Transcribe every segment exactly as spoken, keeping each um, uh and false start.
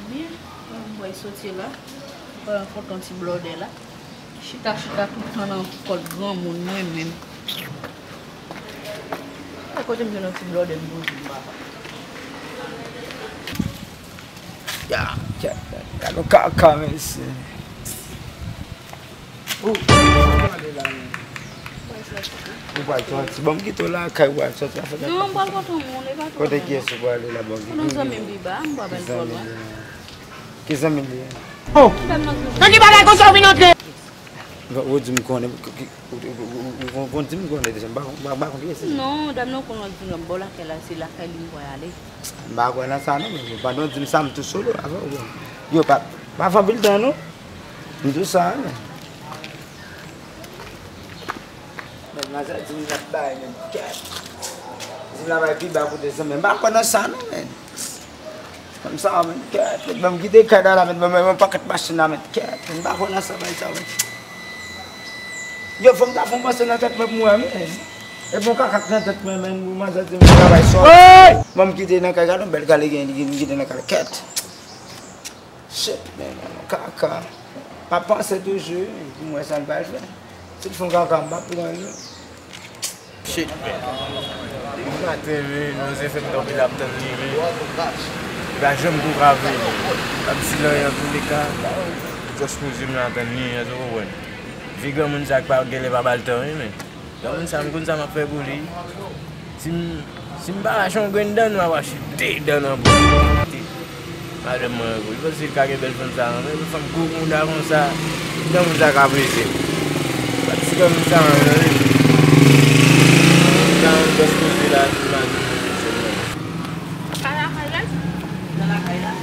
Byen, mwen soti la. Mwen fout yon ti blòdè la. Chita, chita tout tan nan kòd granmoun mwen menm. E kote m jwenn yon ti blòdè m poze m pa konn. Ya, ya, ya, gade yon kaka, mesye. Ou, ou pral sòti. Ban m kite w lakay, ou pral sòti. Non, m pral kote yon moun, e pa tro lwen. Kote kiyès ou prale la, ban m kite w? Kote yon zanmi m pi ba, m pral bèl tro lwen. Ki zanmi l ye? Oh! Nan ki bagay konsa w vin antre? Ou di m konnen, ou, ou, ou, ou, ou, ou di m konnen deja, m pa, m pa, m pa konn kiyès li. Non, dam nan konnen w di m nan bò lakay la, se lakay li m pral ale. M pa kwè nan sa non, men pandan w di m sa, m tou solo avè w, bon. Yo, pa, pa fè anpil tan non. M di w sa, men. Men, manzè di m l ap bay, men, kèt. Di m l ap bay pi ba kote zanmi. M pa kwè nan sa, non, men. Kòm sa, men, kèt. Ban m kite kay la, men, ban m yon pakèt machin la, men, kèt. M pa kwè nan sa, bay sa, men. Yo, fò m ta fè yon panse nan tèt mwen pou mwen, men. E bon kaka k nan tèt mwen, men, pou manzè di m travay sòt. Ban m kite nan kay, gade yon bèl kay li gen, li gen, li kite nan kay, kèt. Shit, men, kaka. M ap panse toujou, pou m wè sa l pral fè. Si l fè yon kaka, m p ap pran li. Shit, men. Depi maten, men, manzè fè m kanpe la ap tann li, men. Li pa janm kou kave li. L ap di l anyen antouleka. Just poze m la tann li, èske w konprann? Vye granmoun sa k pa genlè pa ba l tan, wi, men. Granmoun sa, m konn sa m ap fè pou li. Si m, si m pa rache yon grenn dan, m ap rache de dan nan bouch li. Madanm mwen, li panse li ka gen bèl fanm sa, non, men fanm gwo mouda konsa, granmoun sa ka plezi. Pati granmoun sa, non, men. Sa, bòs koze la, madanm mwen, se mwen. Sa lakay la? Nan lakay la.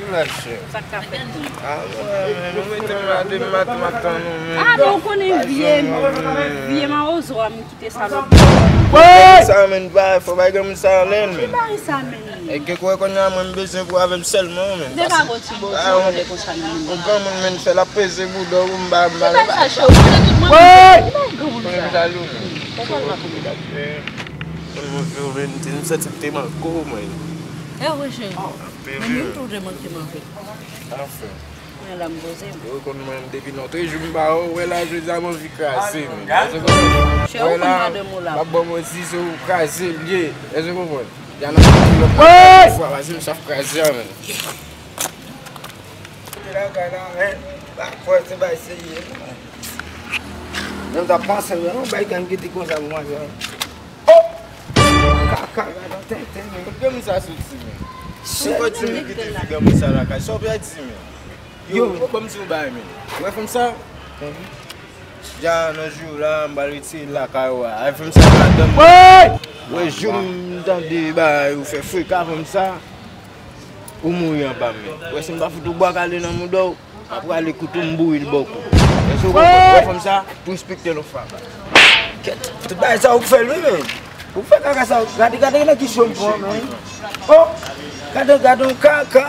Sa k ap fèt tou? Ah, men, nou mete m la de maten, m ap tann nou, men. Ah, men ou konnen vye, vye mawozo a m kite sa lòt bò. Sa, men, bay, fò bay granmoun sa anlè, men. Ki bagay sa, men? E ke kwè kounye a mwen m bezwen pou avè m sèlman, men. Depa gon ti bozo lè konsa nan moun. Yon granmoun, men, fè l ap peze bouda w, m ba, m ba. Ki bagay sa, chè? Ou konnen tout moun. Ki bagay granmoun sa? Konnen m jalou, men. Ou konn m ap Mwen, mwen, mwen, mwen, mwen santi m te manke w, mwen. E wi, cheri. Men menm tou te manke m anpil. Anfen. Mwen la m poze m. Ou konn mwen depi nan trè jou m ba w, wè la jodi a m anvi kraze, men. Èske w konprann? Cheri, ou konn madanm ou la. M ap ban mwen di se ou kraze l ye. Èske w konprann? Yana pou lòt fwa, pase m chaf kraze a, men. Te lakay la, men. Pa kwè se bay serye, non. Menm ta panse, men, yon bay gang kite konsa pou manzè. Oh! Kaka, gade yon tenten, men. Kot granmoun sa soti, men? Ou pa di m kite fi granmoun sa lakay. Sa w pral di, men? Yo, yo, ban m di w bagay, men. Ou wè fanm sa? Mhm. Ja nan jou la, m pral retire l lakay ou a. Ay fanm sa madanm. Wè jou m tande bagay ou fè freka fanm sa. Ou mouri anba men. Ou wè si m pa fout ou bwa kale nan mouda w, m ap rale kouto m boure l bò kou. Èske w konprann? Ou wè fanm sa, pou respekte l yon fwa. Kèt, tout bagay sa ou k fè l wi men. Ou k fè kaka sa, gade, gade nan ki cho m pran men. Oh, gade, gade yon kaka.